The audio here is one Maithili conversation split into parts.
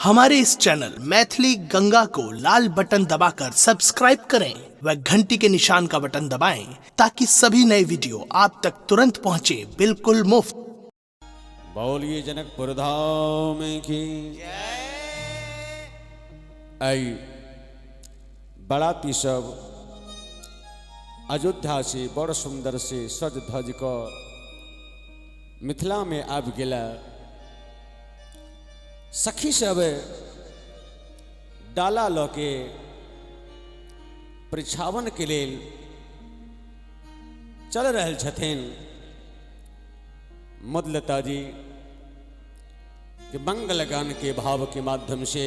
हमारे इस चैनल मैथिली गंगा को लाल बटन दबाकर सब्सक्राइब करें व घंटी के निशान का बटन दबाएं ताकि सभी नए वीडियो आप तक तुरंत पहुंचे बिल्कुल मुफ्त। बोलिए जनकपुर धाम की आई। बराती सब अयोध्या से बड़ सुंदर से सज धज क मिथिला में आबि गेला। सखी सब डाला लऽ के परिछावन के लेल चल रहल छथिन। मधुलता जी के मंगल गान के भाव के माध्यम से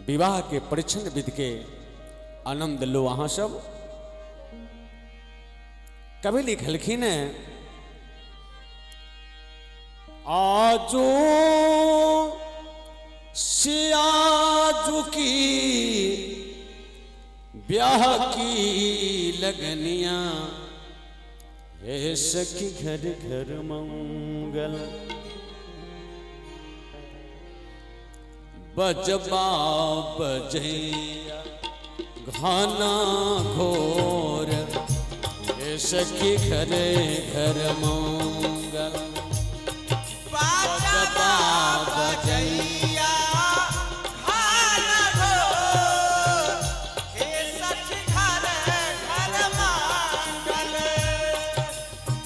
विवाह के परीक्षण विधि के आनंद लो। अहाँ सब कवि लिखलखिन है, आजू सियाजू की ब्याह की लगनिया, हे सखी घर घर मंगल बजबा बजैया घना घोर, हे सखी घर घर मंगल बजबा बजैया घना घोर, हे सखी घर घर मंगल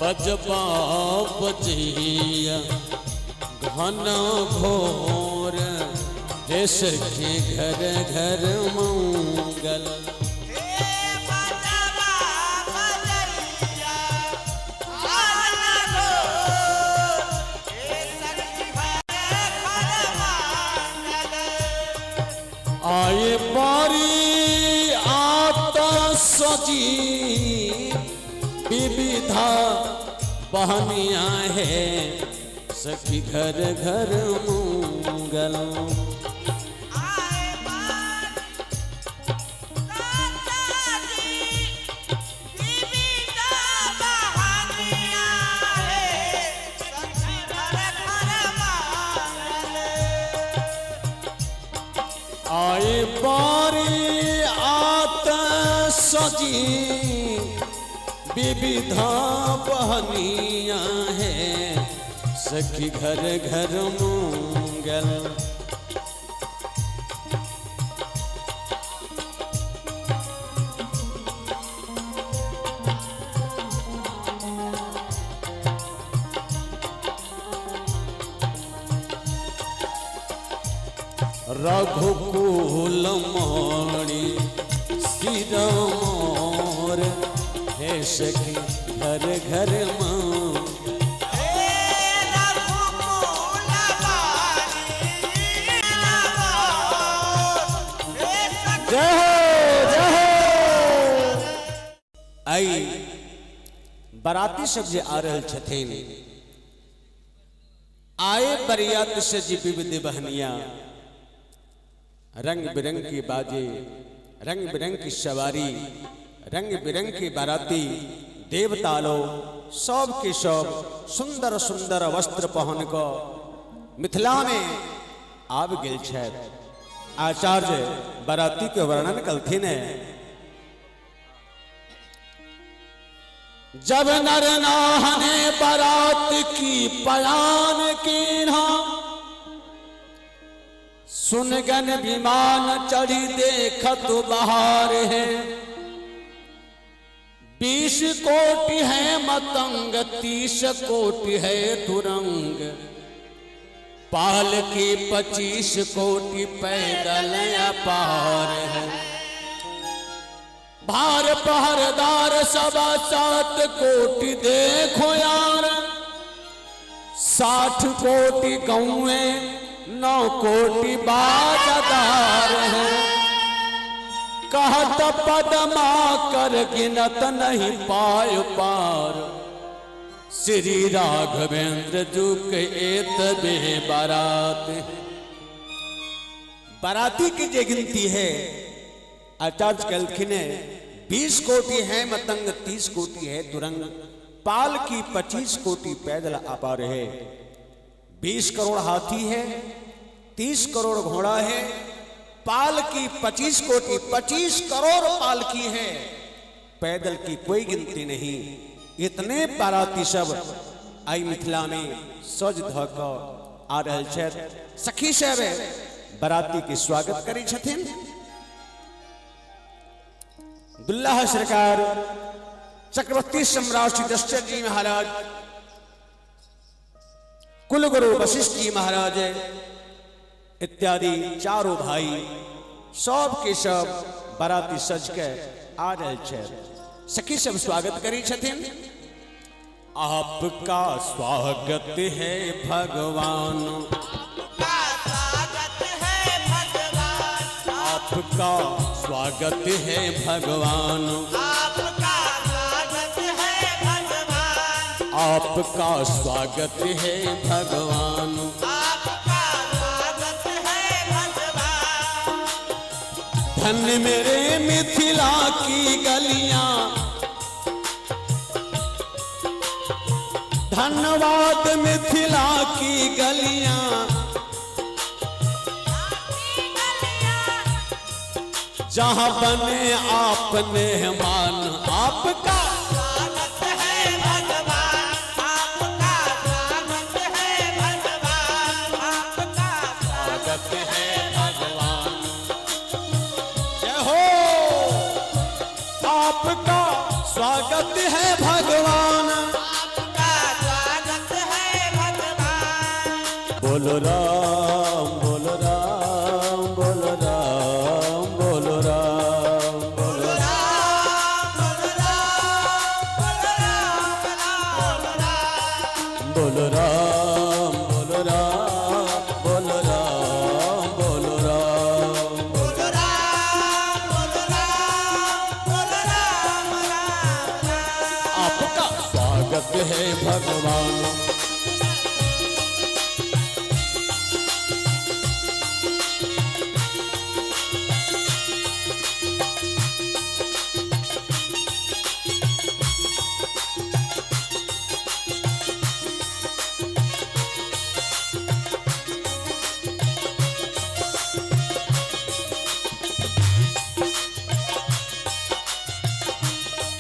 बजबा बजैया घना घोर, हे सखी घर घर मंगल हे बजबा बजैया घना घोर, हे सखी घर घर मंगल। आए बारी आता सजी विविधा बहनिया है, सखी घर घर मंगल आए बारी दादाजी विविधा बहनिया है, सखी घर घर मंगल। आए बारी आता सजी विविधा बहनिया है, सखी घर घर मंगल। रघुकुल मणि सिर मोर, हे सखी घर घर मंगल। हे रघुकुल बारी मोर, हे सखी जय हो जय हो। आई बराती सब जे आ रहल छथिन, आए बरियात से जी विविध बहनिया, रंग बिरंग की बाजे, रंग बिरंग की सवारी, रंग बिरंग की बाराती, देवता लो सब के सब सुंदर सुंदर वस्त्र पहन क मिथिला में आबि गेल छथि। आचार्य बाराती के वर्णन कलथिन है, जब नर नाहने बारात की पयान कीन्हा, सुनगन विमान चढ़ी देखत बहार है, 20 कोटि है मतंग 30 कोटि है तुरंग, पाल की 25 कोटि पैदल अपार है, भार पहरदार 7.25 कोटि देखो यार, 60 कोटि गौएं 9 कोटि बाजदार हैं, कहत पदमा कर गिनत नहीं पाय पार, श्री राघवेंद्र जुग एतबे बारात। बाराती की जे गिनती है, आचार्य कहलखिन है 20 कोटि है मतंग 30 कोटि है तुरंग, पाल की 25 कोटि पैदल अपार है, 20 करोड़ हाथी है, 30 करोड़ घोड़ा है, पाल की 25 कोटि, 25 करोड़ पालकी है, पैदल की कोई गिनती नहीं। इतने बाराती सब आई मिथिला में सज ध क आ रहल छथि। सखी सब बाराती के स्वागत करै छथिन। दुल्हा सरकार चक्रवर्ती सम्राट श्री दशरथ जी महाराज, कुलगुरु वशिष्ठ जी महाराज इत्यादि चारों भाई सब के सब बाराती सज के आ रहे छथि। सखी सब स्वागत करै छथिन। आपका स्वागत है भगवान, आपका स्वागत है भगवान, आपका स्वागत है भगवान, आपका स्वागत है भगवान, आपका स्वागत है भगवान, आपका स्वागत है भगवान। धन मेरे मिथिला की गलियां, धन्यवाद मिथिला की गलियां, जहां बने आपने मान, आपका स्वागत है भगवान, आपका स्वागत है भगवान, आपका स्वागत है भगवान। जय हो, आपका स्वागत है भगवान, आपका स्वागत है भगवान। बोलो राम, बोलो राम, बोलो राम, बोलो राम, बोलो राम बोलो राम, बोलो राम राम राम, बोलो राम, बोलो राम, बोलो राम, बोलो राम, बोलो राम, बोलो राम, बोलो राम राम राम। आपका स्वागत है भगवान।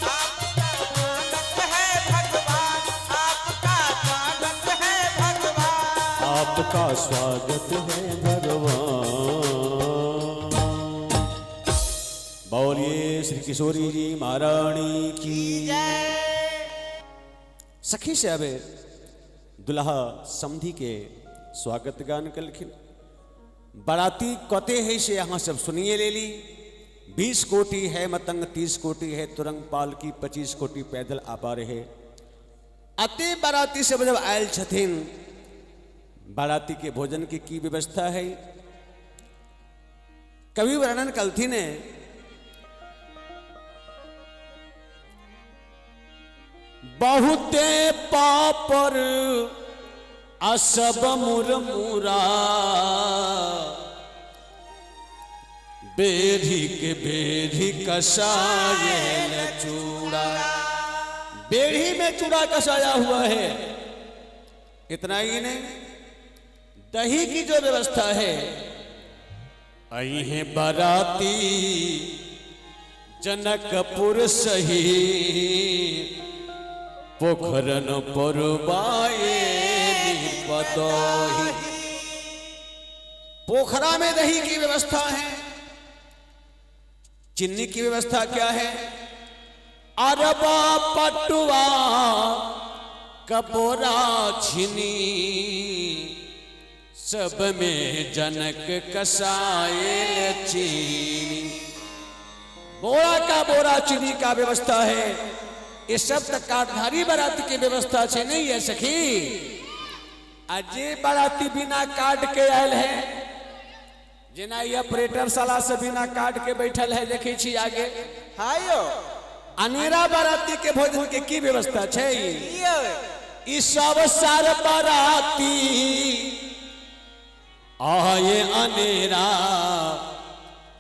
आपका स्वागत है भगवान, आपका स्वागत है भगवान। आपका स्वागत है भगवान। बोलिए श्री किशोरी जी महारानी की सखी से अब दुल्हा समधी के स्वागत गान कलखिन। बाराती कते है से यहाँ सब सुनिए ले ली। 20 कोटि है मतंग, 30 कोटि है तुरंग पालकी, 25 कोटि पैदल आपा रहे। अति बाराती सब जब आयल छथिन, बाराती के भोजन की की व्यवस्था है, कवि वर्णन कलथिन है। बहुते पापर असब मुरमुरा, बेरी के बेरी कसायल चूड़ा, बेड़ी में चूड़ा कसाया हुआ है। इतना ही नहीं, दही की जो व्यवस्था है, आई है बाराती जनकपुर सही, पोखरन परबाए निपदोही। पोखरा में दही की व्यवस्था है। चिन्नी की व्यवस्था क्या है? अरबा पटुआ कबोरा छिनी, सब में जनक कसायल चीनी। बोरा का बोरा चीनी का व्यवस्था है। ये सब तक कार्डधारी बाराती की व्यवस्था से नहीं है सखी। अजे बाराती बिना कार्ड के आयल है, जेना ई ऑपरेटर साला से बिना कार्ड के बैठल है, देखै छी आगे। हायो अनेरा बाराती के भोजन के की व्यवस्था छै? यो ई सब सार बाराती आए अनेरा,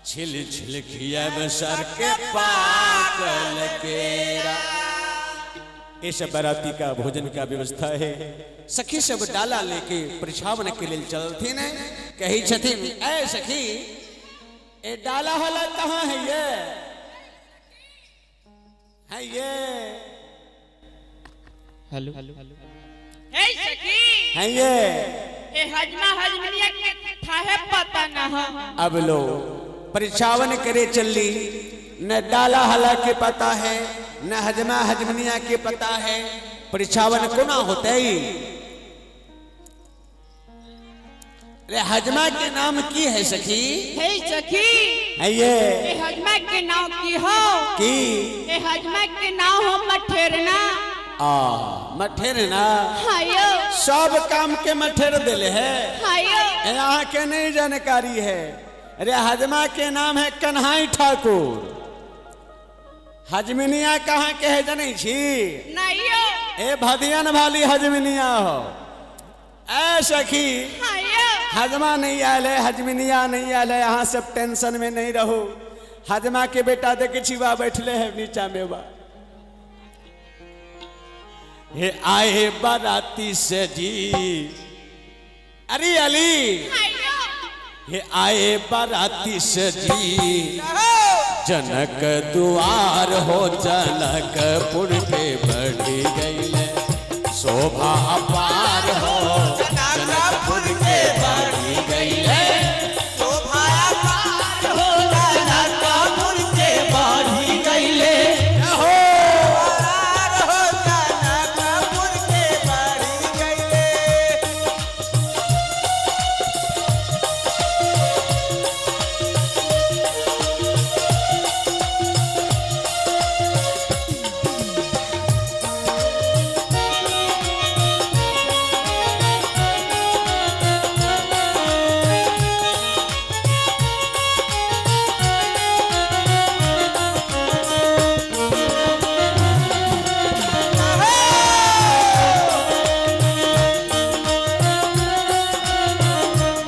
छिल छिल खियाब सर के पाकल केरा। ये सब बाराती का भोजन का व्यवस्था है। सखी सब डाला लेके परिछावन के लिए चलथिन है। कहै छथिन ऐ सखी ए डाला हला कहाँ है ये है ये हेलो हे सखी है ये ए हजमा हजमनिया के थाहे पता न हो। अब लो परीक्षावन करे चली, न डाला हला के पता है न हजमा हजमनिया के पता है, परीक्षावन कोना होते ही। अरे हजमा के नाम की है सखी? हे सखी है ये ए हजमा के नाम की हो? की ए हजमा के नाम हो मठेरना। आ मठेरना हायो सब काम के मठेर दिले है। हायो यहाँ के नहीं जानकारी है। अरे हजमा के नाम है कन्हाई ठाकुर, हजमिनिया कहाँ के है जनै छी? नहियो ए भदियन भाली हजमिनिया हो। ऐ सखी हायो हजमा नहीं आयल है, हजमिनिया नहीं आयल है, यहाँ सब टेंशन में नहीं रहो। हजमा के बेटा देखे छी बा बैठले है नीचा में बा। हे आए बाराती से जी अरे अली, हे आए बाराती से जी जनक दुआर हो जनकपुर के बढ़ी गई शोभा अपार हो जनकपुर के बढ़ी गई शोभा अपार हो जनकपुर के बढ़ी गईले हो पार हो जनकपुर के बढ़ी गईले।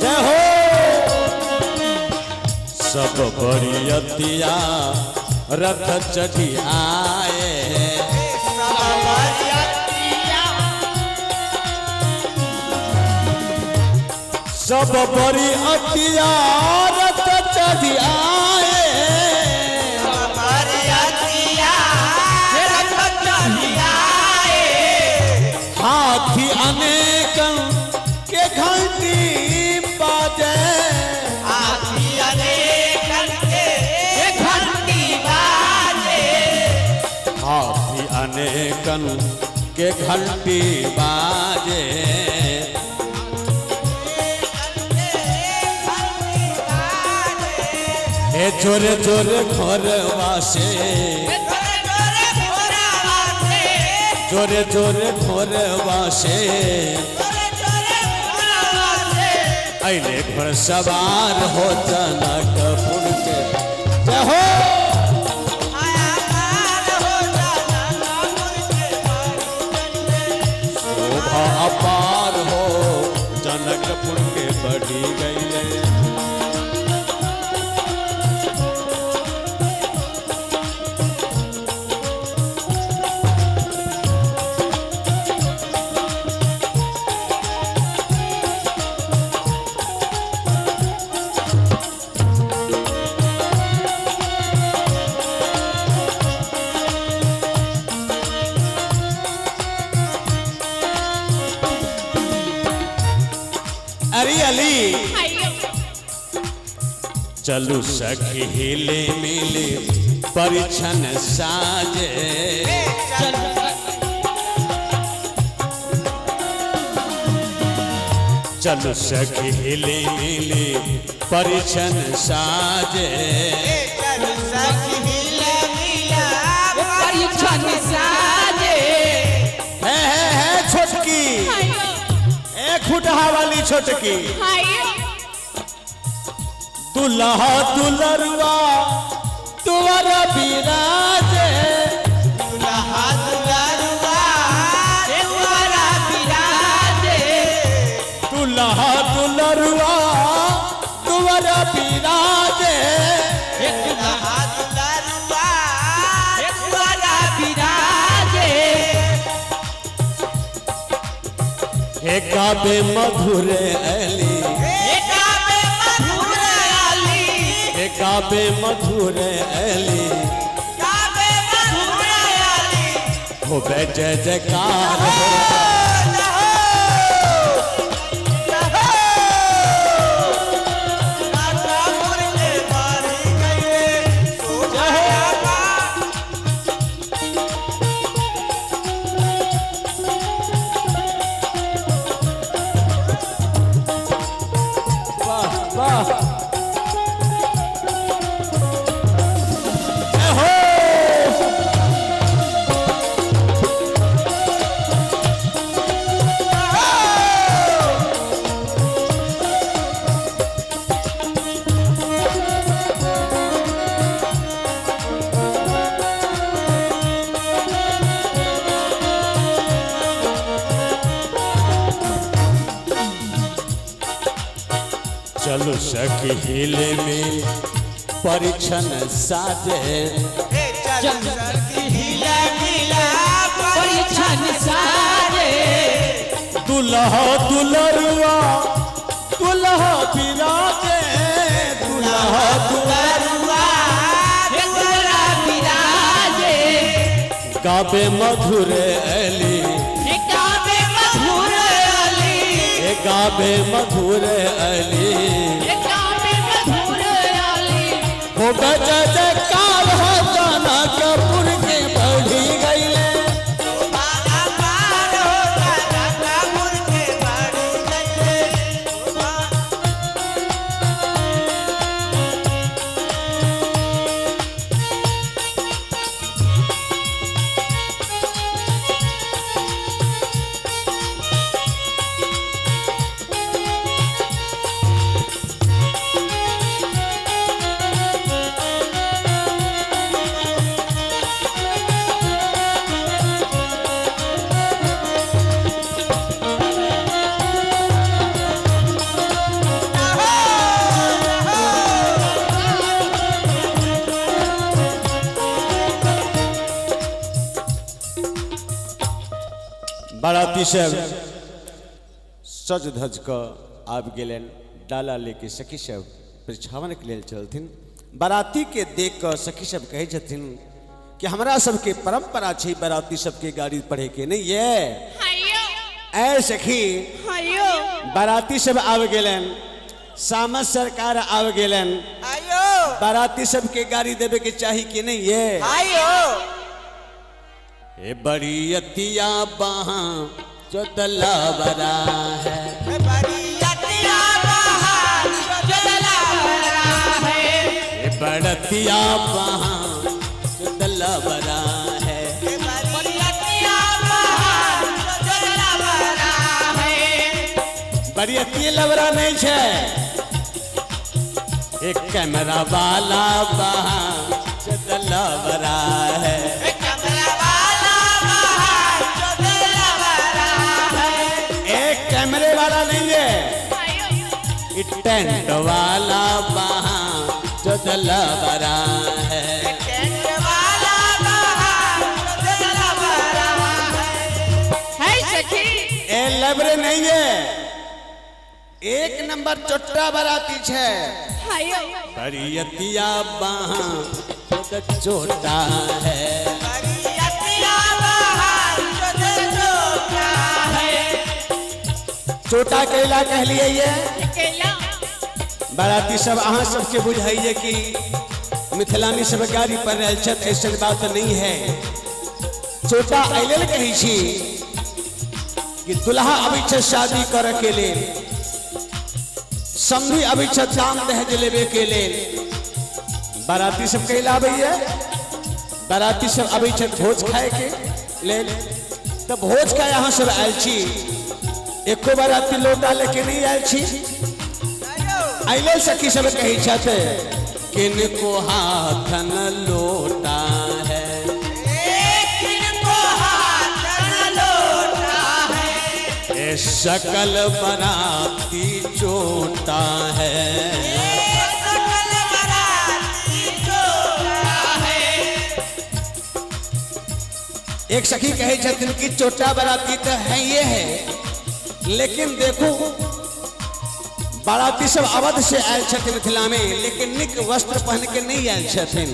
जय हो सब बरियतिया रथ चढ़ी आए, सब बरियतिया रथ चढ़ी आए, हाथी अनेकन के घंटी बाजे, हाथी अनेकन के घंटी बाजे, हे जोरे जोरे घरवा से, जोरे जोरे घरवा से अइले घर सवार हो जनकपुर के जय हो। शोभा अपार हो जनकपुर के बढ़ी गई। अरे अली हायो चलू सखी हिले मिले परिछन साजे, चलू सखी हिले मिले परिछन साजे, परिछन साजे है है है छोटकी हायो ए खुटहा वाली छोटकी हायो दुल्हा दुलरुआ तुवर बिराजे, दुल्हा दुलरुआ तुवर बिराजे, हे काबे मधुर अली, हे काबे गाबे मधुर अली, गावे मधुर अली। होबे जय जयकार हो। जनकपुर के बढ़ी गईले शोभा अपार। वाह वाह, जय हो। चलो सखी हिल में परिछन साजे, हे चल सखी हिला मिला परिछन सारे। दुल्हा दुलरुआ दुल्हा बिराजे, दुल्हा दुलरुआ हे दुअरा बिराजे। गाबे मधुर अली, हे गावे मधुर अली। हे गाबे मधुर अली, हे गावे मधुर अली। हो जय जयकार हो। जनकपुर के बढ़ी गईले, शोभा अपार हो। जनकपुर के बढ़ी गईले शोभा। बाराती सब सज धज कऽ आबि गेलनि, डाला लेके सखी सब परिछावनके लेल चलथिन। बाराती के देख कऽ सखी सब कहै छथिन कि हमरा सबके परंपरा छै बाराती सबके गाड़ी पढ़े के, नहीं ये हायो। ऐ सखी, हायो। बाराती सब आबि गेलनि, सामस सरकार आबि गेलनि, आयो। बाराती सबके गाड़ी देवे के चाही कि नहीं ये? आयो। ए बड़ियतिया बहा जो तलवरा है, बरियतिया बहार चला बरा है। ए बड़तिया बहा जो तलवरा है, बरियतिया बहार चला बरा है। बड़ियती लवरा नहीं छे, एक कैमरा वाला बहा जो तलवरा है। कमरा वाला बहार चला बरा है। एक कैमरे वाला नहीं है, हायो। ई टेंट वाला बहा जो तलवरा है। टेंट वाला बहार चला बरा है। है सखी। ए लबरे नहीं है, एक नंबर चोट्टा बराती छे। हायो। बरियतिया बहा जो चोटा है। बरियतिया बहार चला है। चोटा कैला कहलिए ये केला बाराती सब अहाँ सबके बुझाइए कि मिथिलानी सब गाड़ी पर रहल छथि, ऐसन बात नहीं है। चोटा एहि लेल कहै छी कि दुल्हा अबै छै शादी करऽ के लेल, समधी अबै छै दाम दहेज लेबे के लेल। बाराती सब कैला अबैए? बाराती सब अबै छथि भोज खाए के लेल। तऽ भोज खाए अहाँ सब आयल छी, एको बाराती लोटा लेके नहीं आयल छी। अइले सखी सब कहै छथि, किनको हाथ न लोटा है, किनको हाथ न लोटा है। ए शकल बराती चोटा है। सकल बराती चोटा है। एक सखी कहै छथिन कि चोटा बराती तो है ये है, लेकिन देखो बाराती सब अवध से आयल छथिन मिथिला में, लेकिन निक वस्त्र पहन के नहीं आयल छथिन।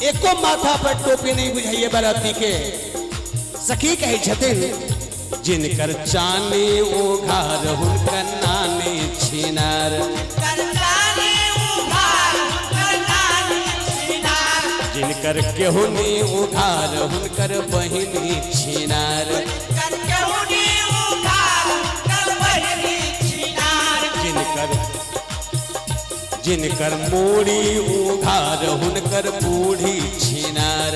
एको माथा पर टोपी नहीं बुझाइए बाराती के। सखी कहै छथिन, जिनकर चानी उघार हुनकर नानी छिनार। जिनकर केहुनी उघार हुनकर बहिनी छिनार। जिनकर जिनकर मूड़ी उघार हुनकर बूढ़ी छिनार।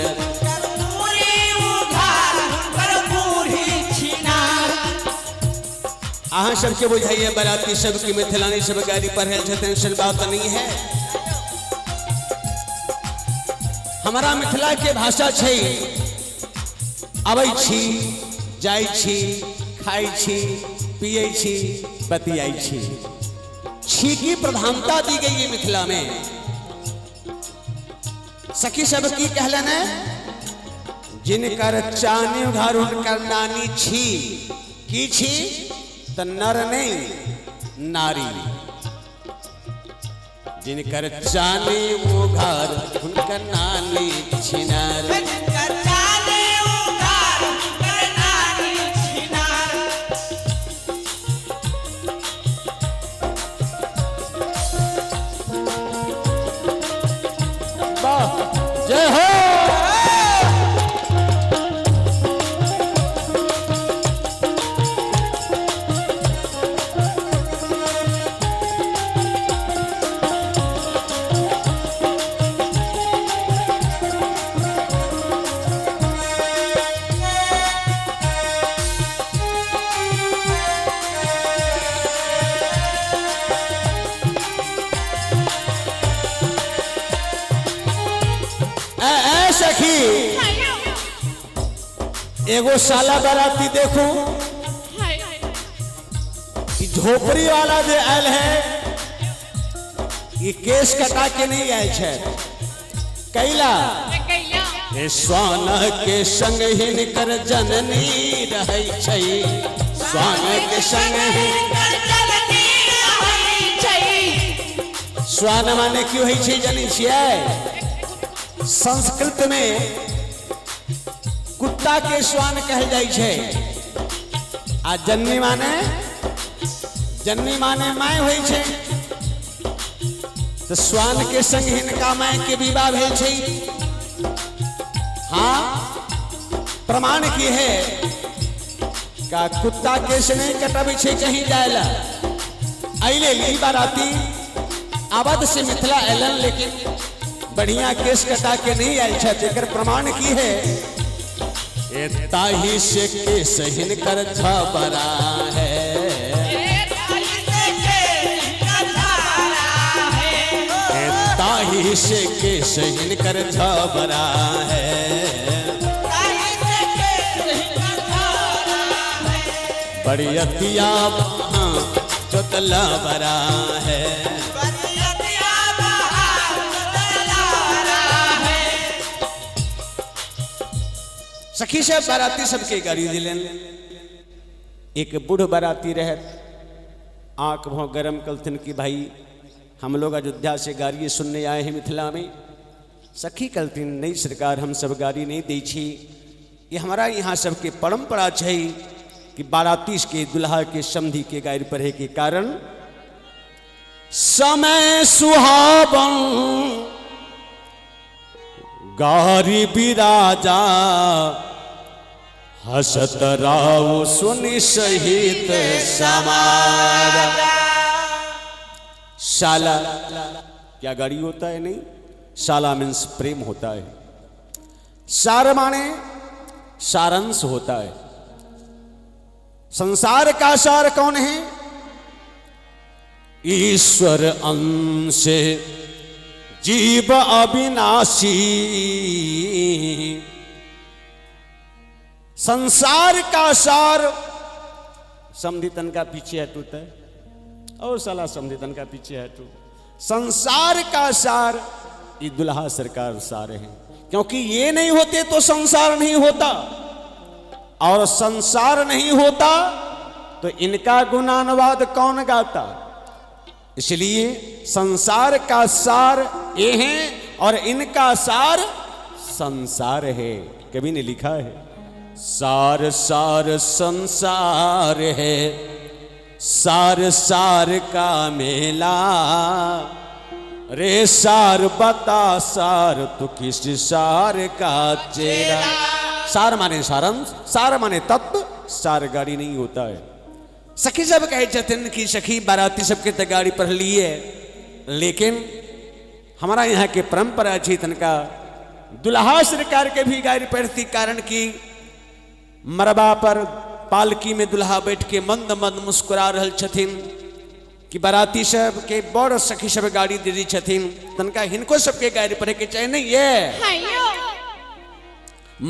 अहाँ सबके बुझाइए बाराती सबके मिथिलानी सब गाड़ी पढ़ल छथिन, से बात नहीं है। हमारा मिथिला के भाषा छै, अबै छी, जाइ छी, खाइ छी, पियै छी, बतियाइ छी। छी की प्रधानता दी गई है मिथिला में। सखी सब की कहलन है, जिनकर चानी उघार हुनकर नानी छी। की छी? त नर नहीं, नारी। जिनकर चानी उघार हुनकर नानी छिनार। वाह, जय हो। ए, ए सखी, एगो साला बाराती देखू, ई झोपड़ी वाला जे आयल है, ई केस कटा के नहीं आयल छै। कैला ए स्वान के संग हिनकर जननी रहै छै। स्वान के संग हिनकर, स्वान माने की होइ छै जनै छियै? संस्कृत में कुत्ता के स्वान कहल जाइ छै। आ जननी माने, जननी माने my होइ छै। तऽ स्वान के संग हिनका my के विवाह भेल छै। हाँ, प्रमाण की है का कुत्ता केस नहीं कटबै छै कहीं जाय ला। एहि लेल ई बाराती अवध से मिथिला एलन, लेकिन बढ़िया केस कटा के नहीं आयल छथि। एकर प्रमाण की है? ए ताही से केस हिनकर झबरा है। ए ताही से केस हिनकर झबरा है। बड़ियतिया चोतला बरा है। सखी सब बाराती सबके गाड़ी दिलन। एक बूढ़ बाराती रहे, आंख भों गरम कलथिन कि भाई हम लोग अयोध्या से गाड़ी सुनने आए हैं मिथिला में। सखी कहलथिन, नहीं सरकार, हम सब गाड़ी नहीं दै छी। ये हमारा यहाँ सबके परंपरा छै कि बाराती के दुल्हा के समधी के गाड़ी पढ़े के कारण समय सुहावन गारी बिराजा हसत राव सुनि सहित समारा। साला क्या गाड़ी होता है? नहीं, साला मीन्स प्रेम होता है। सार माने सारांश होता है। संसार का सार कौन है? ईश्वर अंश जीव अविनाशी। संसार का सार समधि तनका पीछे हटू है और साला समधि तनका पीछे हटू। संसार का सार ये दुल्हा सरकार सारे हैं, क्योंकि ये नहीं होते तो संसार नहीं होता, और संसार नहीं होता तो इनका गुणानुवाद कौन गाता? इसलिए संसार का सार ये है और इनका सार संसार है। कवि ने लिखा है, सार सार संसार है, सार सार का मेला, रे सार बता सार तू किस सार का चेला। सार माने सारंश, सार माने तत्व, सार गाड़ी नहीं होता है। सखी सब कहे छथिन कि सखी बाराती सबके तो गाड़ी पढ़ लिए, लेकिन हमारा यहाँ के परंपरा छी तनका दुल्हा सरकार के भी गाड़ी पढ़ती, कारण कि मरबा पर पालकी में दुल्हा बैठ के मंद मंद मुस्कुरा रहल छथिन कि बाराती सब के बड़ सखी सब गाड़ी दे दी छथिन, तनका हिनको सबके गाड़ी पढ़े के चाहे नहीं ये। हाँ यो।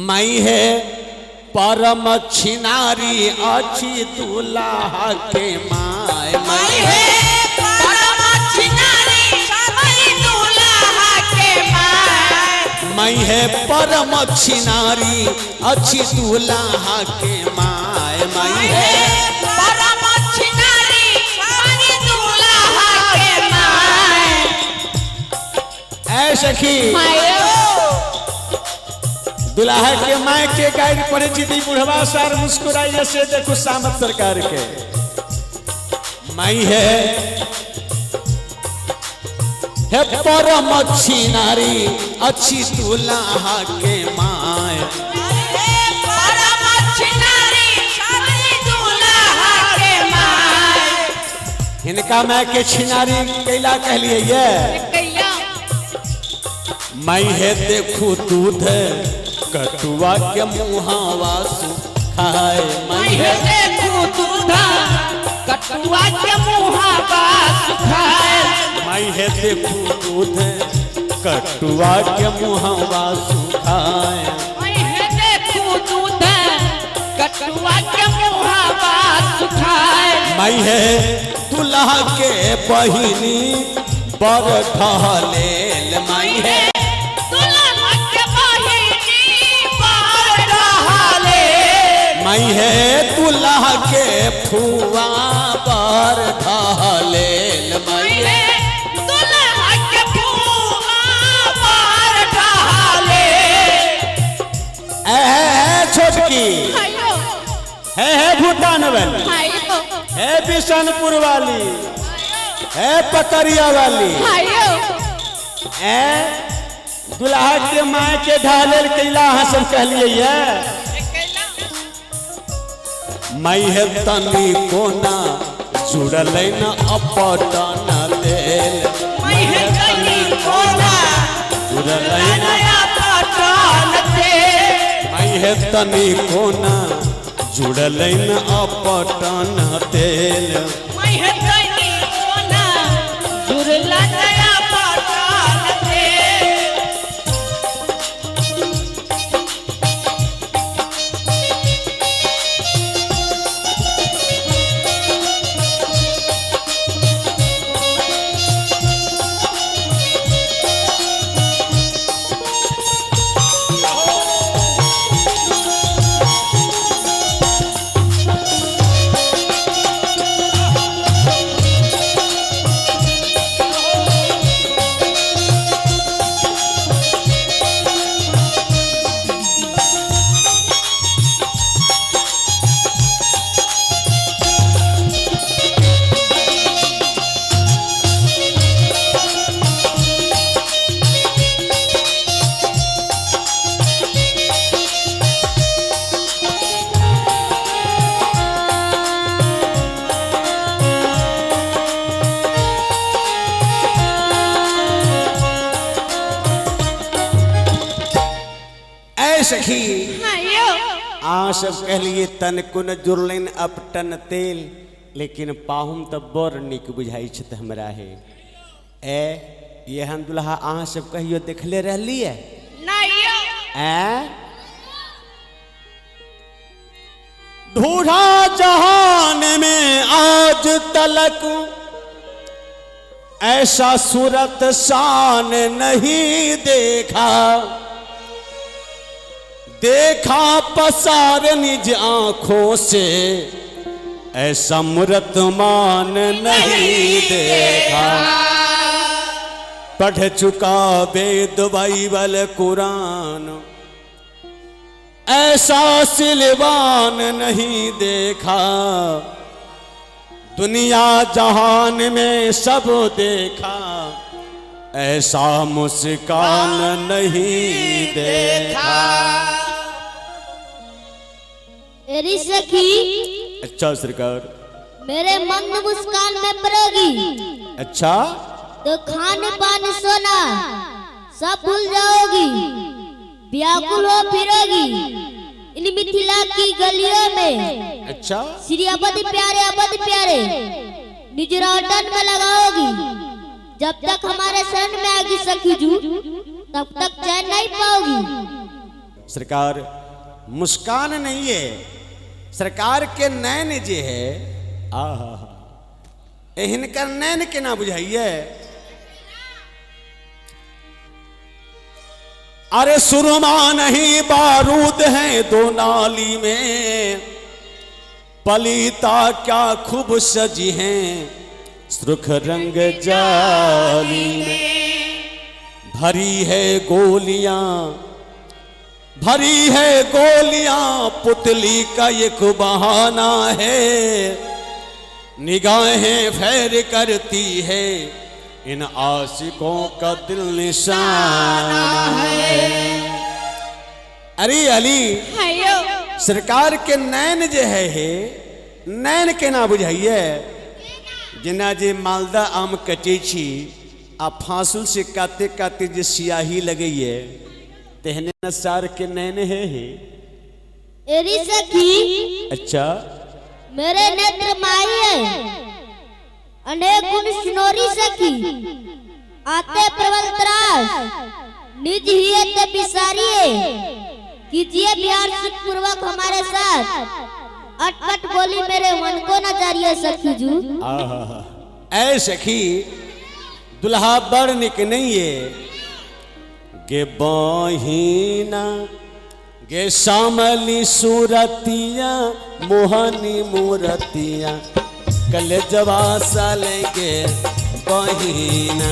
मई है परम छिनारी अच्छी दुल्हा के my, मई है परम छिनारी अच्छी दुल्हा के my. मई है परम छिनारी अच्छी दुल्हा के my, मई है परम छिनारी अच्छी दुल्हा के my. ऐ सखी मायो। दुल्हा के my के गाड़ी पड़े छी, बुढ़वा सार मुस्कुराइए से देखो सामत सरकार के। मई है परम छिनारी अच्छी दुल्हा के my. परम छिनारी अच्छी दुल्हा के my. हिनका my के छिनारी कैला कहलिए ये। कैला। मई है देखू दूध कटुआ के मुहावा सुखाए, मई है देखू दूध कटुआ के मुहावा सुखाए। मई है देखू दूध कटुआ के मुहावा सुखाए। मई है देखू दूध कटुआ के मुहावा सुखाए। मई है दुल्हा के बहिनी बर ढहलेल, मई है दुल्हा के बहिनी बर ढहलेल। मई है दुल्हा के फुआ बर ढहलेल, मई है दुल्हा के फुआ बर ढहलेल। ए है छोटकी है भूटान वाली, है बिशनपुर वाली, है पकड़िया वाली, ए दुल्हा के माय के ढालेल कैला अहाँ सब कहलिए ये। मई है तनी कोना जुड़ल न अपटन तेल, मई है तनी कोना जुड़ल न अपटन तेल। मई है तनी कोना जुड़ल न अपटन तेल। मई है तनी कोना जुड़ल न अपटन तेल। ऐ सखी हाँ यो। आ सब कहलिए तन कुन जुड़लन अपटन तेल, लेकिन पाहुन तो बड़ निक बुझाई छत हमरा हे। ए एहन दुल्हा अहाँ सब कहियो देखले रहलिए नहीं यो। ए ढूढ़ा जहान में आज तलक ऐसा सूरत शान नहीं देखा, देखा पसार निज आंखों से ऐसा मूर्तमान नहीं देखा। पढ़ चुका वेद बाइबल कुरान, ऐसा सिलवान नहीं देखा। दुनिया जहान में सब देखा, ऐसा मुस्कान नहीं देखा। मेरी सखी। अच्छा सरकार। मेरे मंद मुस्कान में पड़ोगी। अच्छा। तो खान पान सोना सब भूल जाओगी, व्याकुल हो फिरोगी इन मिथिला की गलियों में। अच्छा। श्री अवध प्यारे अवध प्यारे निजराटन में लगाओगी। जब तक हमारे शरण में आएगी सखी जू, तब तक चैन नहीं पाओगी। सरकार मुस्कान नहीं है, सरकार के नैन जे है, आहा हिनकर नैन के ना बुझाइए। अरे सुरमा नहीं बारूद है दो नाली में, पलीता क्या खूब सजी है सुर्ख रंग जाली में। भरी है गोलियां, भरी है गोलियां, पुतली का एक बहाना है। निगाहें फेर करती है इन आशिकों का दिल निशाना है। अरे अली सरकार के नैन जे है, नैन के ना बुझाइए। जेना जे मालदा आम कटे छी आ फांसुल से काते काते जे सियाही लगैये, तेहने न सार के नैन है। एरी सखी। अच्छा। मेरे नेत्र माही है अनेक गुण सुनोरी सखी, आते प्रबल त्रास निज ही ते बिसारी है। कीजिए प्यार सुख पूर्वक हमारे साथ, अटपट बोली मेरे मन को न जारिए सखी जू। ऐ सखी दुल्हा बड़ निक नहीं है। गे बहिना गे सामली सूरतिया मोहनी मूरतिया, कल जवा साले गे बहिना।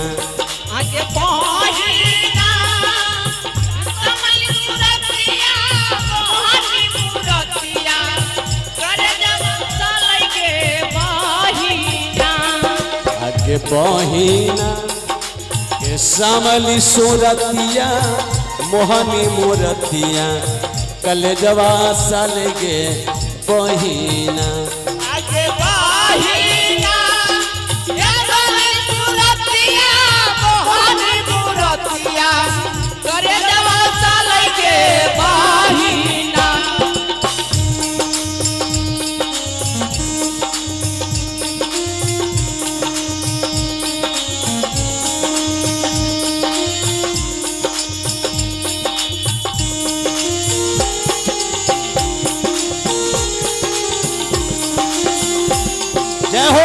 आगे बहिना सामली सूरतिया मोहनी मूरतिया, कल जवा साले गे बहिना। आगे बहिना गे सामली सूरतिया मोहनी मूरतिया, कल जवा साले गे बहिना। आगे बहिना सामली सूरतिया मोहनी मूरतिया, कल जवा साले गे बहिना। जय हो।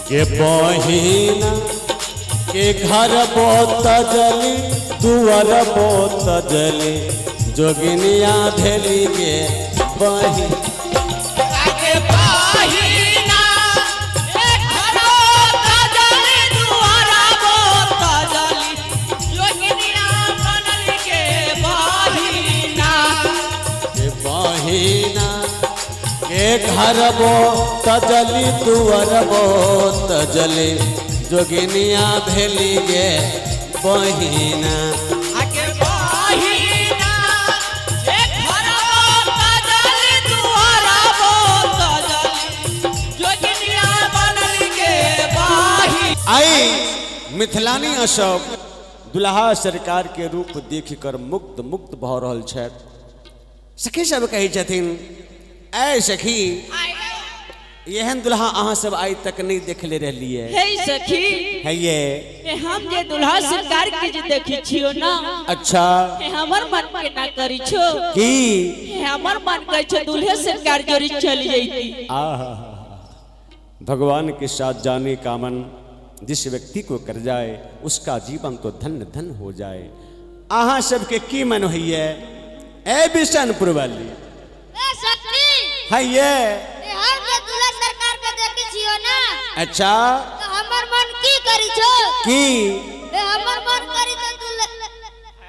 के बहिना के घर बोत जली दुआर बोत जली, जोगिनिया भेली के बहिन। आगे बहिना घर बोत जली दुआर बोत जली, जोगिनिया बनल के बहिना। के बहिना के घर बोत जली दुआर बोत जली, जोगिनिया भेली गे बहिना। आगे बहिना घर बोत जली दुआर बोत जली, जोगिनिया बनल के बहिना। आई मिथिलानी सब दुल्हा सरकार के रूप देख कर मुक्त मुक्त भऽ रहल छथि। सखी सब कहै छथिन, ऐ सखी एहन दुल्हा अहाँ सब आइ तक नहीं देखले रहलिए। हे सखी है ये हे हम जे दुल्हा सरकार के जे देखी छियो ना। अच्छा। हे हमर मन के ना करी छो की हे हमर मन करै छो दुल्हे सरकार जोरी चली जैती। आहा, भगवान के साथ जाने का मन जिस व्यक्ति को कर जाए उसका जीवन तो धन धन हो जाए। अहाँ सबके की मन होइए ए बिशनपुर वाली? ए सखी है ये ए हम जे दुल्हा सरकार के देखी छियो ना। अच्छा। तो हमर मन की करी छो? की ए हमर मन करी छो दुल्हा,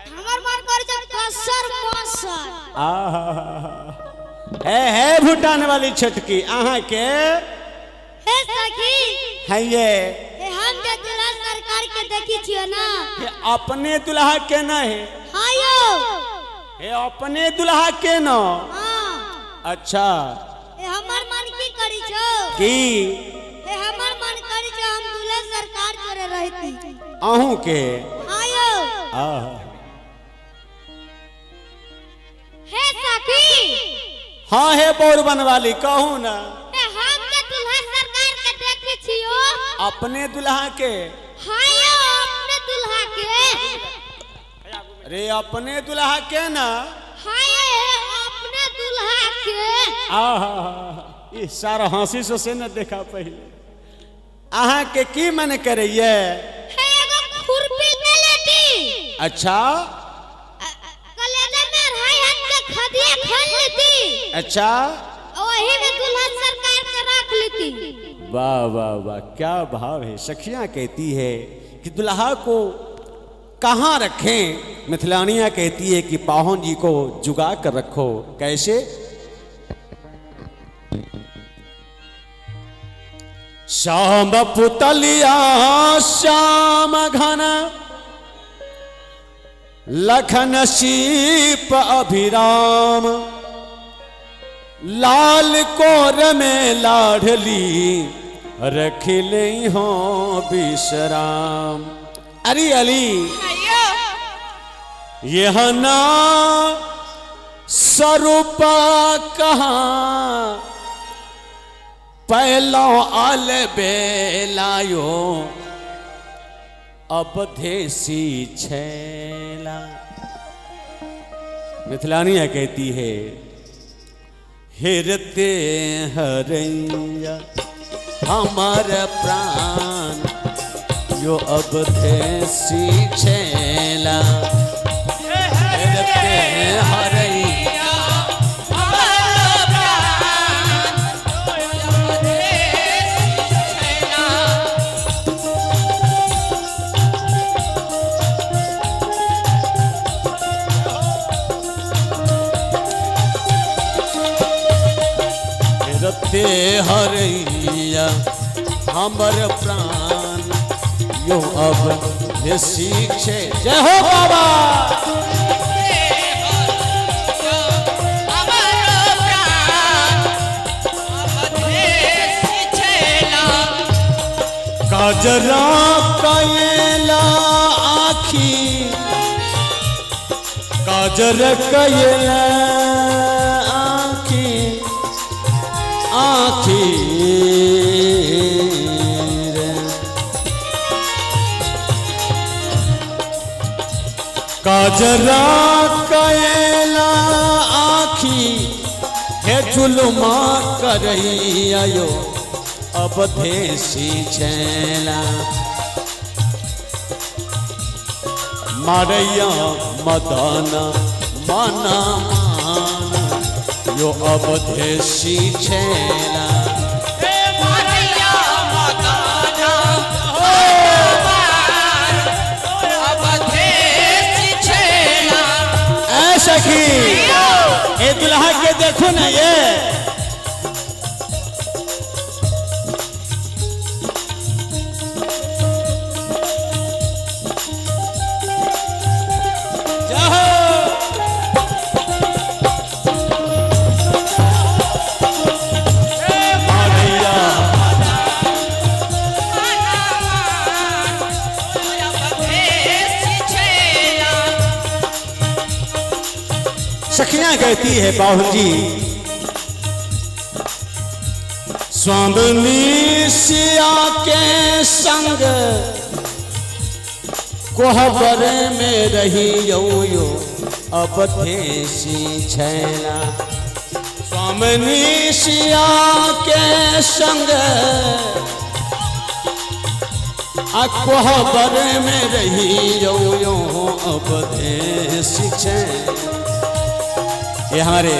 हमर मन करी छो कसर मसर। आहा, है भूटान वाली छटकी अहाँ के। हे सखी है ये ए हम जे दुल्हा सरकार के देखी छियो ना। हे अपने दुल्हा के न है? हां यो। हे अपने दुल्हा के न? हां। अच्छा। ए हमर मन की करी छो? की ए हमर मन करी छो हम दुल्हा सरकार जोरे रहती। अहूँ के? हां यो। आहा। हे सखी। हाँ हे बोरबन वाली कहू ना। ए हम जे दुल्हा सरकार के देखी छियो। अपने दुल्हा के? हां यो अपने दुल्हा के। अरे अपने दुल्हा के ना? हां यो अपने दुल्हा के। आहा, ई सारा हंसी से न देखा पहले। अहाँ के की मन करैये? हे एगो खुरपी ले लेती। अच्छा। कलेजा में अढ़ाई हाथ के खदिया खोल लेती। अच्छा। वही में दुल्हा सरकार के रख लेती। वाह वाह वाह, क्या भाव है। सखियाँ कहती है कि दुल्हा को कहाँ रखें, मिथिलानियाँ कहती है कि पाहुन जी को जुगा कर रखो। कैसे? श्याम पुतलिया श्याम घन लखन सीप अभिराम, लाल कोर में लाडली रख ले हो विश्राम। अरे अली यह ना स्वरूपा कहाँ पहलो आल बेलायो अब देसी छैला। मिथिलानिया कहती है हिरते हरैया हमार प्राण यो अब देसी छैला। हिरते हरैया हमार प्राण यो अब देसी छैला। हिरते हरैया हमर प्राण यो अब देसी छै। जय हो बाबा। काजरा कयला आखी काजर कयला आखी आखी रे। काजरा कयला आखी हे जुलमा करैया यो अब देसी छैला। मारैया मदन मना मान यो अब देसी छैला। मारैया मदन मान अब देसी छैला। ऐ सखी ए दुल्हा के देखो ना ये सखियां कहती है बाबू जी स्वामिनी सिया के संग कोहबर में रही यो यो अवधेशी छैला। स्वामिनी सिया के संग आ कोहबर में रही यो यो अवधेशी छैला। ये हमारे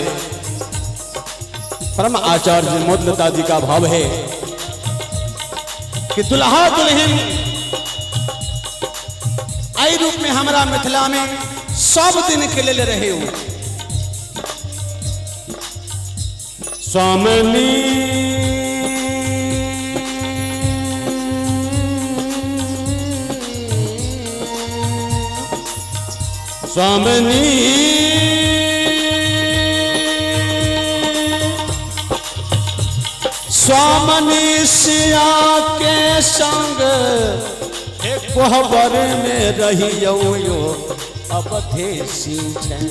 परम आचार्य मोदलता जी का भाव है कि दुल्हा दुल्हन आई रूप में हमारा मिथिला में सब दिन के लिए रहे हो। स्वामिनी स्वामिनी स्वामिनी सिया के संग कोहबर में रही यो यो अवधेशी छै।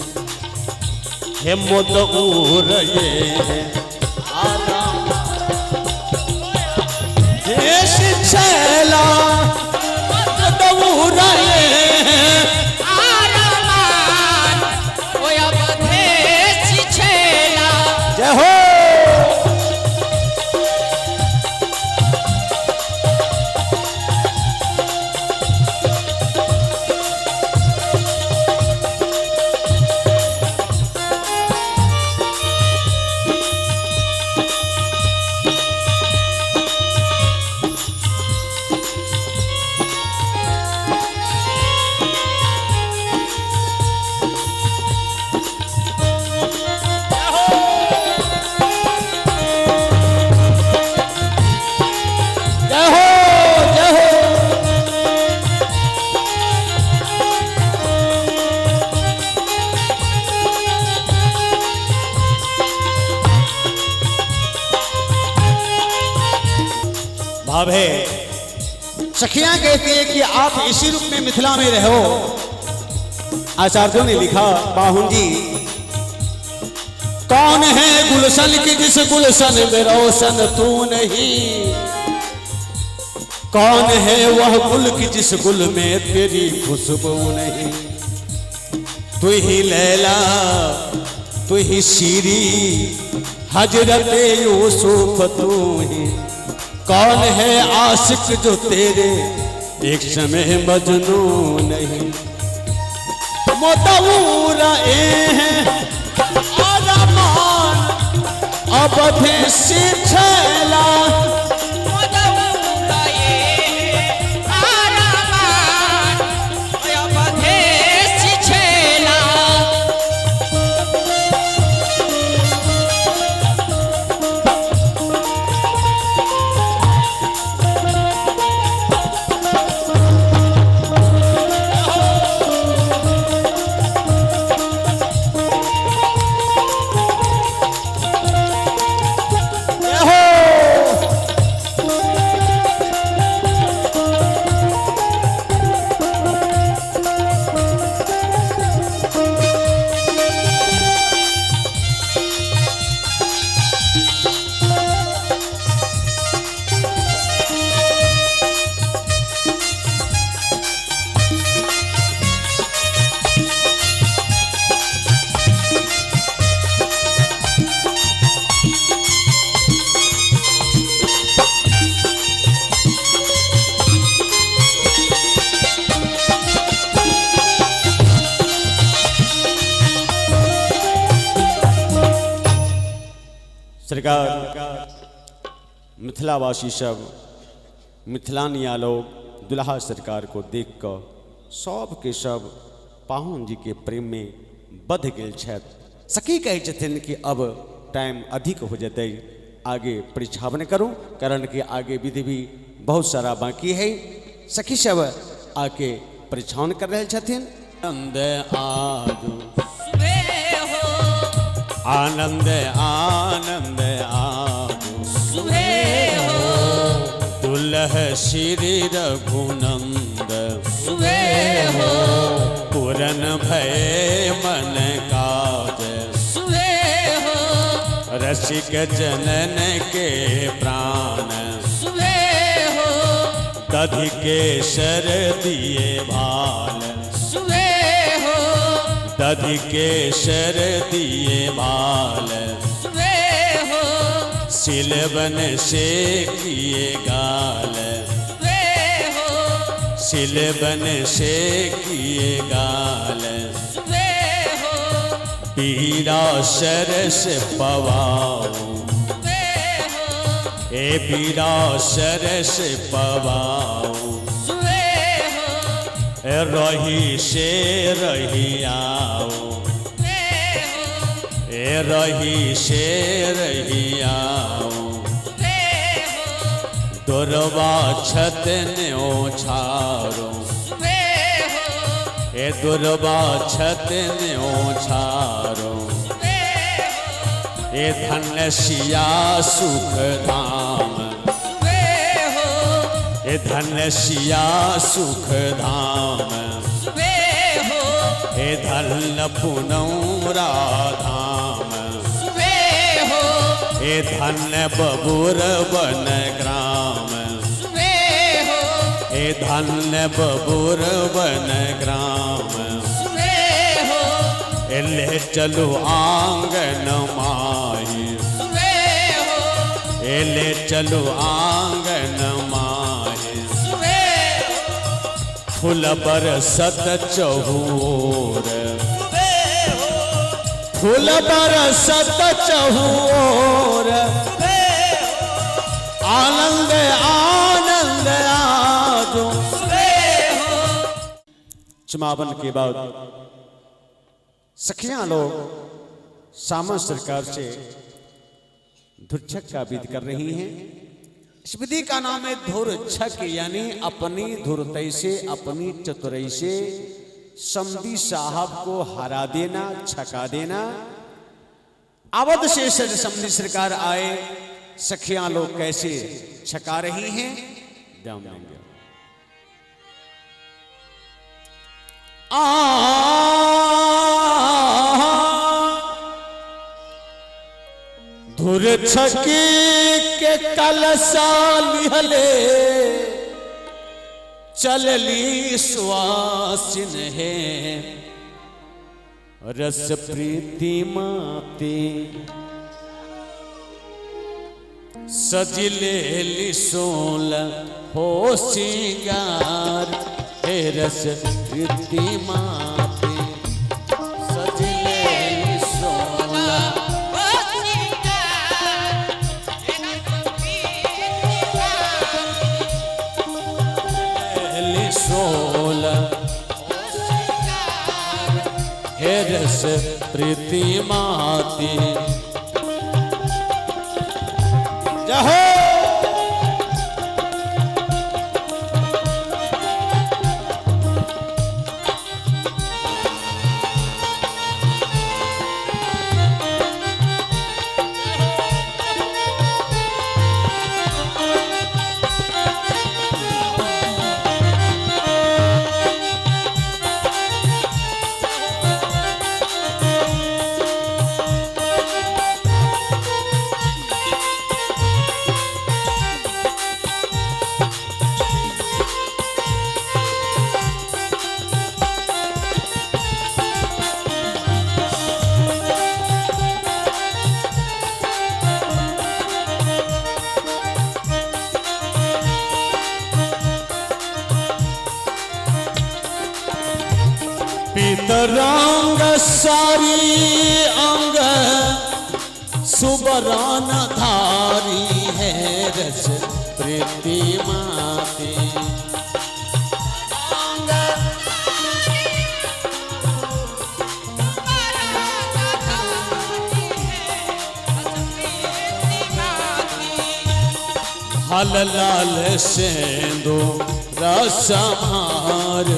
हे मोदूर ये आराम देश छैला मोदूर ये आरामान ओ अवधेशी छैला। जय हो। जय हो जय हो। भाव है सखियां कहती है कि आप इसी रूप में मिथिला में रहो। आचार्यों ने लिखा बाहुन जी, कौन है गुलशन की जिस गुलशन में रोशन तू नहीं, कौन है वह गुल की जिस गुल में तेरी खुशबू नहीं। तू ही लैला तू ही सीरी हजरत यूसुफ तू ही, कौन है आशिक जो तेरे एक समय मजनू नहीं। मोतऊरा ए है आरामान अवधेशी छैला। मोदूर ये आरामान ओ अवधेशी छैला। जय हो। सरकार मिथिलावासी सब मिथिलानिया लोग दुल्हा सरकार को देख कर सब के सब पाहुन जी के प्रेम में बध गेल छथि। सखी कहै छथिन कि अब टाइम अधिक हो जतै, आगे परिछावन करूँ, कारण कि आगे विधि भी बहुत सारा बाकी है। सखी सब आके परिछावन कर रहे छथिन। आनंद आजू सुबह हो आनंद आनंद आजू सुबह हो दुल्ह श्री रघुनंद सुबह हो पूरन भय मन काज सुबह हो। रसिक जनन के प्राण सुवे हो। दधि केसर दिए भाल सुवे हो। दधि केसर दिए भाल सुवे हो। सिलवन से किए गाल सुवे हो। सिलवन से किए गाल सुवे हो। पीरा सरस पवाओ सुवे हो। ए पीरा सरस पवाओ सुवे हो। ए रही से रही आओ सुवे हो। ए रही से रही आओ सुवे हो। दुर्वा छत ने ओछारो सुवे हो। ए दुर्वा छत ने ओछारो सुवे हो। ए धन सिया सुख धाम सुवे हो। ए धन सिया सुख धाम सुवे हो। ए धन पुनौरा धाम सुवे हो। ए धन बबुर बन ग्राम सुवे हो। ए धन बबुर बन ग्राम सुवे हो। ए ले चलो आंगन माही सुवे हो। ए ले चलो आंगन माही सुवे हो। फूल बरसत चहुओर सुवे हो। फूल बरसत चहुओर सुवे हो। आनंद आनंद आजो सुवे हो। चुमावन के बाद सखियां लोग सामंत सरकार से धुरछक का विध कर रही हैं। इस विधि का नाम है धुरछक, यानी अपनी धुरतई से अपनी चतुरई से समधी साहब को हरा देना, छका देना। अवध से समधी सरकार आए, सखियां लोग कैसे छका रही हैं, ध्यान देंगे। आ धुर छकी के कलसा लिहले चलली सुवासिन है रस प्रीति माते सजले सोल हो सिंगार हे रस प्रीति माते सजले सोल हो सिंगार हे रस प्रीति माते। सोल हे रस प्रीति माते। जहो पितरंग सारी अंग सुबरान धारी है रस प्रीति माते। हल लाल सेंदो रसमार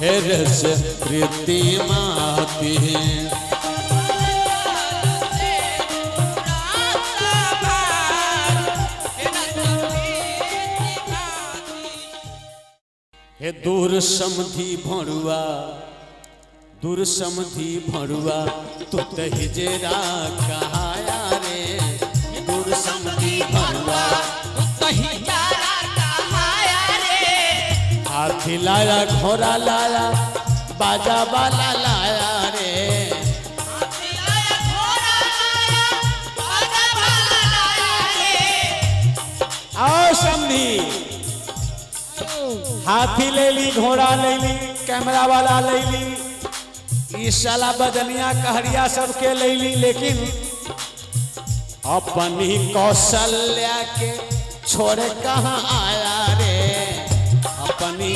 है रस प्रीति माते। हे दूर समधि भणुआ, दूर समधि भणुआ, तो तहिजरा कहाया रे। लाया घोड़ा लाया बाजा वाला लाया रे। आओ समधी, हाथी ले ली, घोड़ा ले ली, कैमरा वाला ले ली, ई साला बदनिया कहरिया सबके ले ली, लेकिन अपनी कौशल्या के छोड़ कहाँ आया रे। अपनी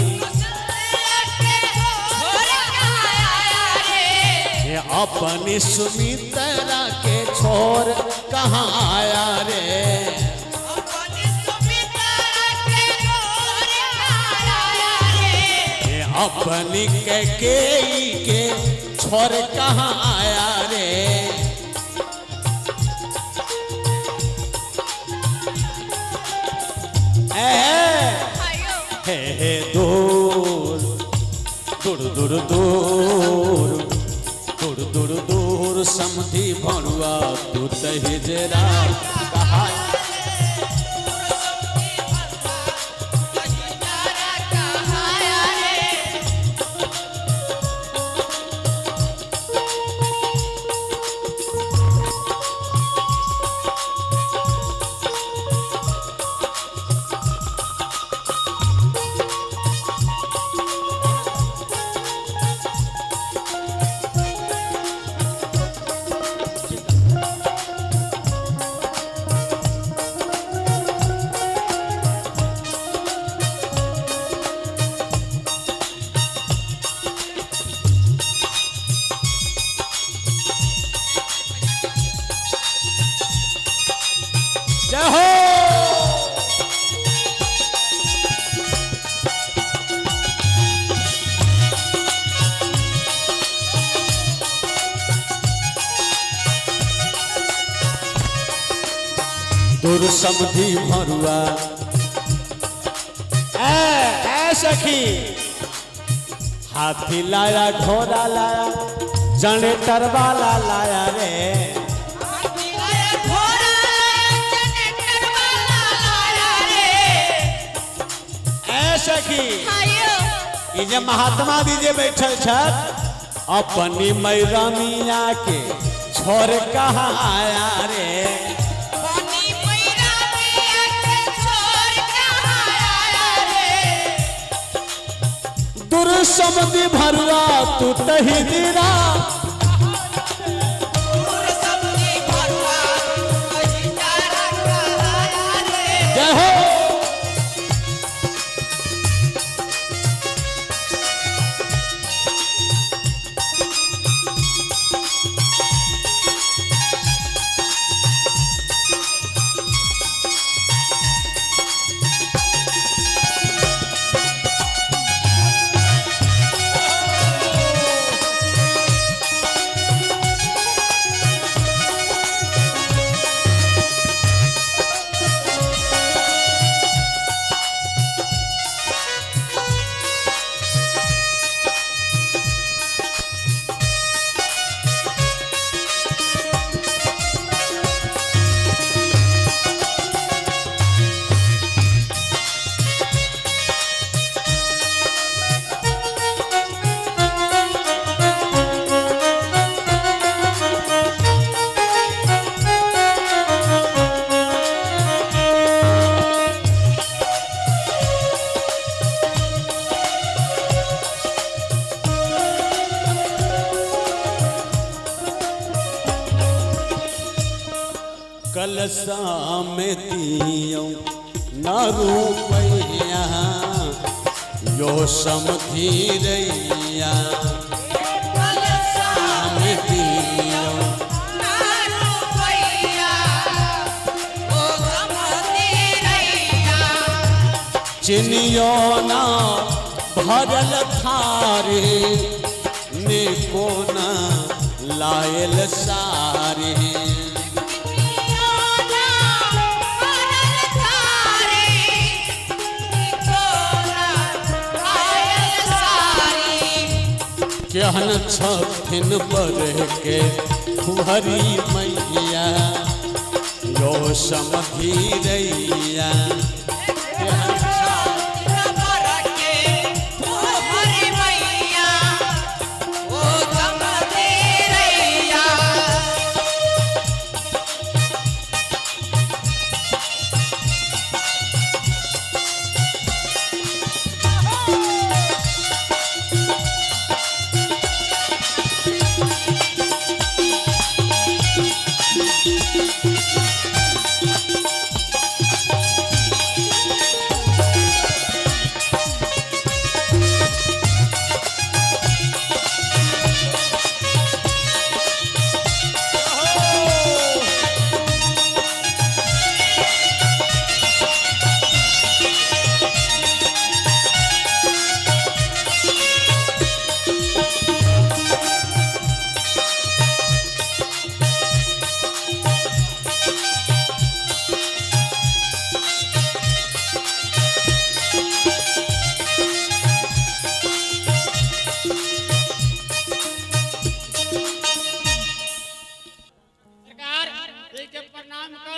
अपनी सुमित्रा के छोड़ कहाँ आया रे। अपनी कैकेयी के छोड़ कहाँ आया रे। हे हे दूर दूर दूर दूर दूर दूर दूर समधी भरुआ तू तही जरा कहा। जय हो। दूर समधी भरुआ ए सखी, हाथी लाया घोड़ा लाया जनरेटर वाला लाया रे। सखी ई जे महात्मा जी जे बैठल छथि अपनी मैरमिया के छोड़ कहाँ आया रे। दूर समधी भरुआ तू तही दिरा। जय हो। कलसा में दियो न रुपैया यो समधी रैया। कलसा में दियो न रुपैया ओ समधी रैया। चिनियो ना भरल थारे निको ना लायल सारे। केहन छथिन बर के फुहरी मैया यो समधी रैया। केहन छथिन बर के।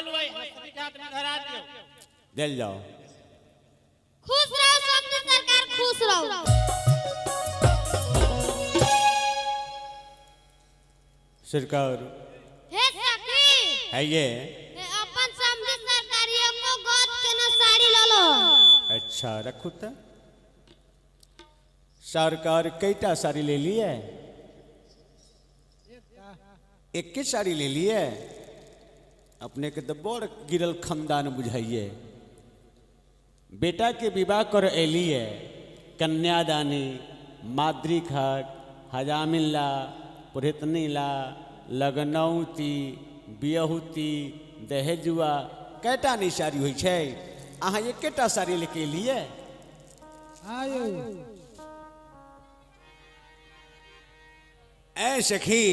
लुआई हंसनी के हाथ में धरा दियो। देल जाओ। खुश रहो समझी सरकार, खुश रहो। सरकार हे सखी है ये हे अपन समझी सरकार एको गज के ना साड़ी ल लो। अच्छा रखू त। सरकार कईटा साड़ी ले ली है? एक साड़ी ले ली है। अपने के तो बड़ गिरल खानदान बुझाइए। बेटा के विवाह कर एली है, कन्यादानी, माद्री खट, हजामिन ला, पुरोहितनी ला, लगनौती, बियहुती, दहेजुआ, कैटा नहीं साड़ी होइ छै। अहाँ एकेटा साड़ी लेके एलियै? ऐ सखी,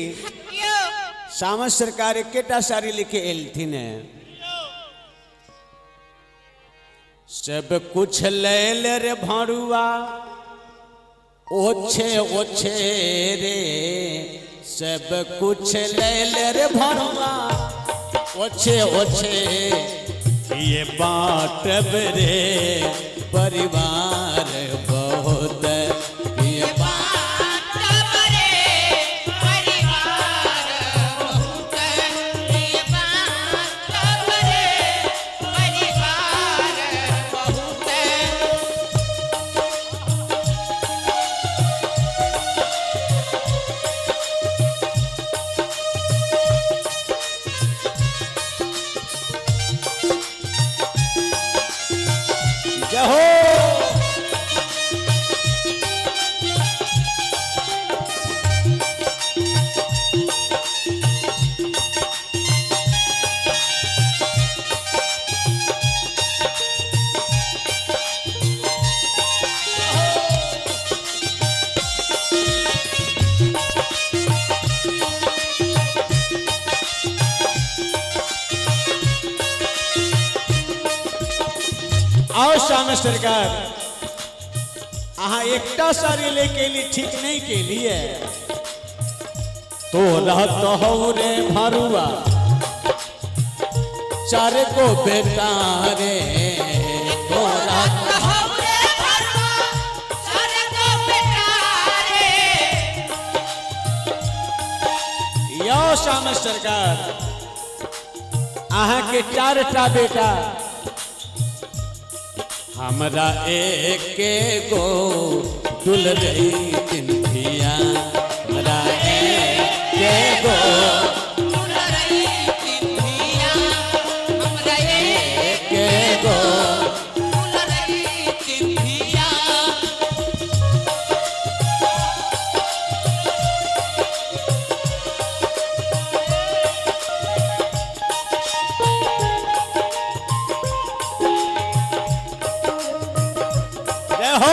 सामंत सरकार एकेटा साड़ी लेके एलथिन है। सब कुछ ले ले रे भारुआ, ओछे ओछे रे, सब कुछ ले ले रे भारुआ, ओछे ओछे, ये बाटब रे परिवार बहुत, ये बाटब रे परिवार बहुत, ये बाटब रे परिवार बहुत। जय हो। आओ श्याम सरकार, अहाँ एकटा साड़ी लेके एली, ठीक नहीं के लिए। तो रहत हो रे भारुआ, चार को बेटा रे, तो रहत हो रे भरुआ, चार को बेटा रे। यो श्याम सरकार, अहाँ के चार टा बेटा, हमरा एक गो दुलरई चिंतिया, हमरा एक गो दुलरई चिंतिया, हमरा एक गो दुलरई चिंतिया। जय हो।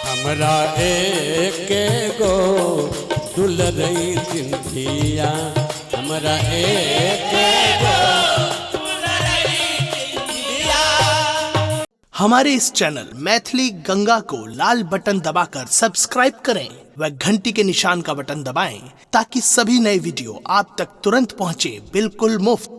हमरा एक गो दुलरई चिंतिया, हमरा एक गो दुलरई चिंतिया। हमारे इस चैनल मैथिली गंगा को लाल बटन दबाकर सब्सक्राइब करें व घंटी के निशान का बटन दबाएं ताकि सभी नए वीडियो आप तक तुरंत पहुंचे बिल्कुल मुफ्त।